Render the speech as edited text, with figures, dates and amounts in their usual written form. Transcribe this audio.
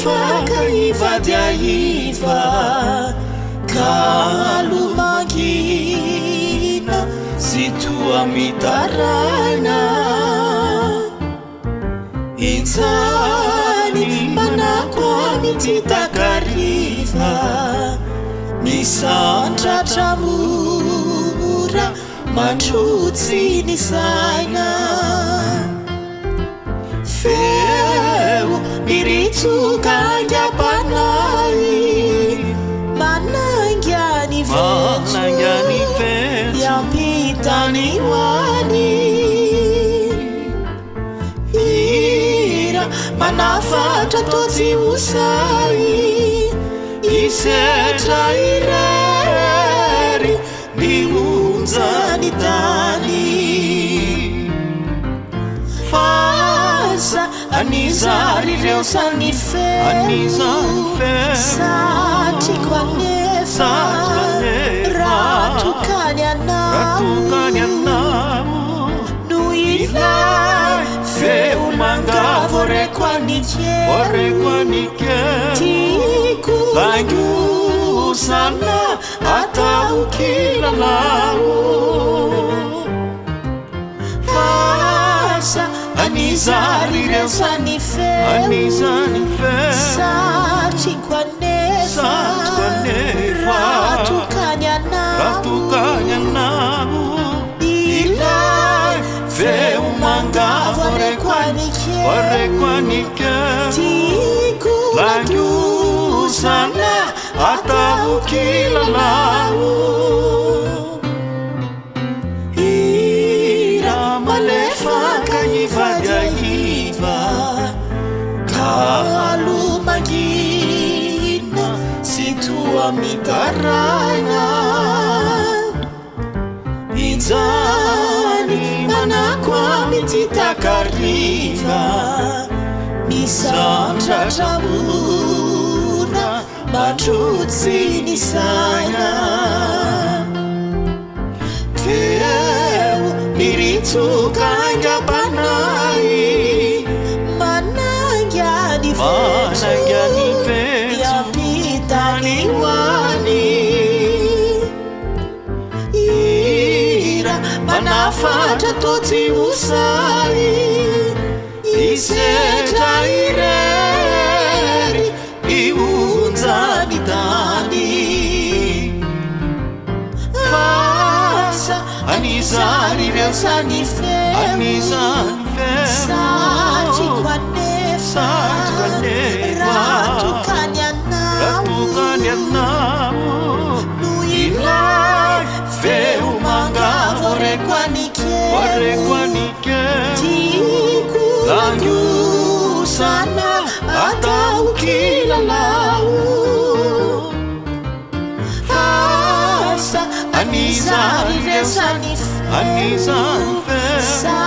malefaka hivady ahiva Kalo mangina sy toa mitaraina Injany manako amin'ity takariva Misandratra mora mandrotsy ny saina Feo miritsoka haingam-panahy Manainga ny vetso Hiampita ny ho any Hira manafatra toa tsy ho sahy Hisetra irery Ny onjan'ny tany. F'aza an'iza ary ireo sa ny feo? Satriko anefa raha tokany anao no ilay feo manga voareko anikeo. Tiako haingosana Atao kilalao Fa asa an'iza ary ireo sa ny feo Satriko anefa Raha tokany anao Ilay feo manga voareko anikeo Tiako laingosana Atao kilalao Hira malefaka hivady ahiva Kalo mangina sy toa mitaraina Injany manako amin'ity takariva Misandratra mora Mandrotsy ny saina Feo miritsoka haingam-panahy Manainga ny vetso Miampita ny ho any Hira manafatra toa tsy ho sahy Hisetra irery Ny onjan'ny tany F'asa an'iza ary ireo sa ny feo Satriko anefa Raha tokany anao No ilay feo manga voareko anikeo Tiako langosana Atao kilalao Fa asa an'iza ary ireo sa ny feo Satriko